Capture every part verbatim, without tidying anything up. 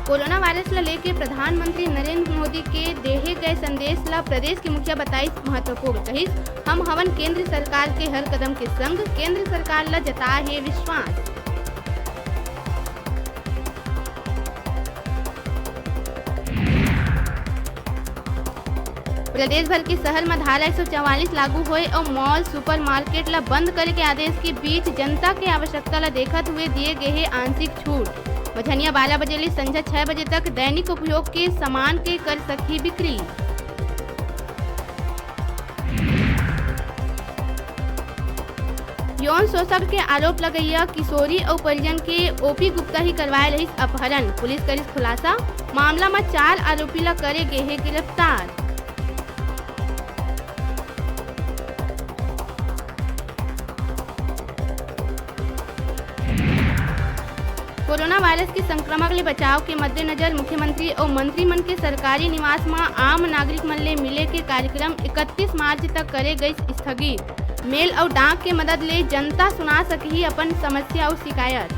Corona virus ल लेके प्रधानमंत्री नरेंद्र मोदी के देहे गए संदेश ल प्रदेश के मुखिया बताइस महत्वपूर्ण। कहिस, "हम हवन केंद्र सरकार के हर कदम के संग, केंद्र सरकार ल जताए हे विश्वास।" प्रदेश भर के शहर म धारा एक सौ चवालीस लागू होए अउ मॉल, सुपरमार्केट ल बंद करे के आदेश के बीच जनता के आवश्यकता ल देखत हुए दिए गे हे आंशिक छूट। मझनिया बारह बजे ले संझा छह बजे तक दैनिक उपयोग के सामान के कर सकही बिक्री। यौन शोषण के आरोप लगइया किशोरी अउ परिजन के ओपी गुप्ता ही करवाए रहिस अपहरण। पुलिस करिस खुलासा, मामला म चार आरोपी ल करे गे हे गिरफ्तार। कोरोना वायरस के संक्रमण ले बचाव के मद्देनजर मुख्यमंत्री अउ मंत्री मन के सरकारी निवास म आम नागरिक मन ले मिले के कार्यक्रम इकतीस मार्च तक करे गइस स्थगित। मेल अउ डाक के मदद ले जनता सुना सकही अपन समस्या अउ शिकायत।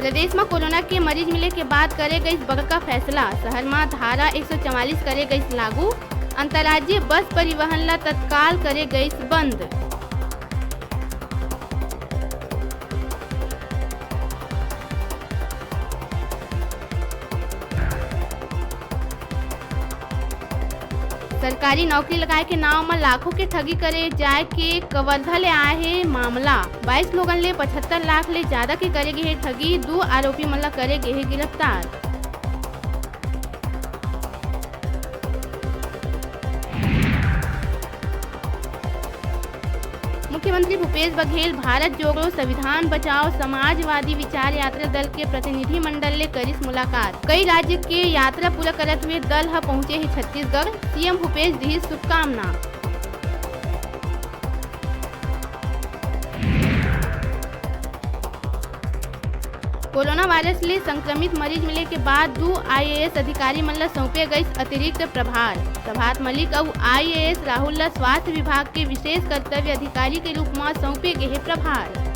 प्रदेश म कोरोना के मरीज मिले के बाद करे गइस बड़का फैसला। शहर म धारा एक सौ चवालीस करे गइस लागू। अंतर्राज्यीय बस परिवहन ल तत्काल करे गइस बंद। सरकारी नौकरी लगाए के नांव म लाखों के ठगी करे जाए के कवर्धा ले आए हे मामला। बाईस लोगन ले पचहत्तर लाख ले जादा के करे गे हे ठगी, दू आरोपी मन ल करे गे हे गिरफ्तार। मुख्यमंत्री भूपेश बघेल भारत जोड़ो, संविधान बचाओ, समाजवादी विचार यात्रा दल के प्रतिनिधि मंडल ले करिस मुलाकात। कई राज्य के यात्रा पूरा करत हुए दल ह पहुंचे हे छत्तीसगढ़, सीएम भूपेश दिहिस शुभकामना। कोरोना वायरस ले संक्रमित मरीज मिले के बाद दू आईएएस अधिकारी मन ल सौंपे गइस अतिरिक्त प्रभार। प्रभात मलिक अउ आईएएस राहुल ल स्वास्थ्य विभाग के विशेष कर्तव्य अधिकारी के रूप म सौंपे गे हे प्रभार।